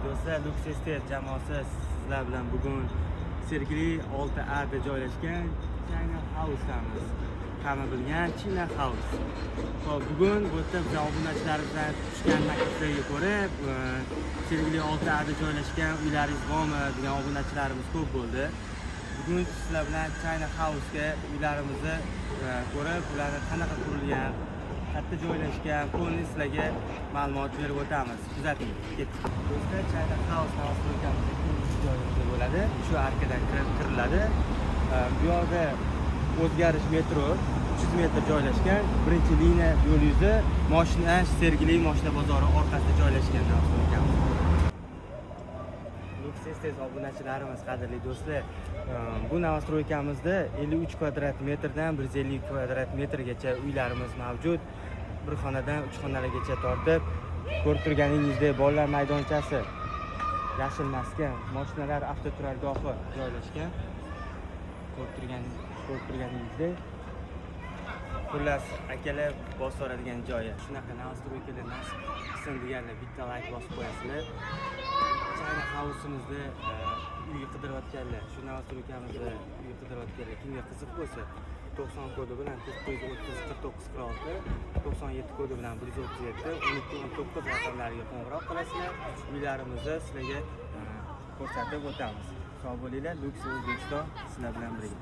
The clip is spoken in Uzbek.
Do'stlar, Lux Estate jamoasi sizlar bilan bugun Sergeli 6A da joylashgan China House'damiz. Hamma bilgan China House. Xo'p, bugun bu yerda biz obunachilarimizdan tushgan takliflarga ko'ra, Sergeli 6A da joylashgan uylaringiz bormi degan obunachilarimiz ko'p bo'ldi. Bugun sizlar bilan China House'ga uylarimizni ko'rib, ularni qanaqa qurilgan, qayerda joylashgan, полный sizlarga ma'lumot berib o'tamiz. Kuzating. Ketdik. Do'stlar, China House новостройка miz ikkinchi joyimizda bo'ladi. Shu arkadan kirib kiriladi. Bu yoqda o'zgarish metro 300 metr joylashgan. Birinchi liniya yo'l yuzi moshina Sergeli moshina bozori orqasida joylashgan новостройка miz. Lux Estate obunachilarimiz, qadrli do'stlar, bu новостройка mizda 53 kvadrat metrdan 150 kvadrat metrgacha uylarimiz mavjud. Bir xonadan uch xonalargacha tortib, ko'rib turganingizdek, bolalar maydonchasi, yashil maskan, moshinalar avtoturargohi joylashgan. Ko'rib turganingizdek, xullas, akalar bosib yuboradigan joyi. Shunaqa новостройка lar nasib qilsin deganlar bitta layk bosib qo'yasizlar. China House'imizda uy qidirayotganlar, shu новостройка mizda uy qidirayotganlar kimga qiziq bo'lsa, 90 kodi bilan 930 49 46, 97 kodi bilan 137 12 19 raqamlariga qo'ng'iroq qilasizlar. Uylarimizni sizlarga ko'rsatib o'tamiz. Sog' bo'linglar, Lux O'zbekiston sizlar bilan birga.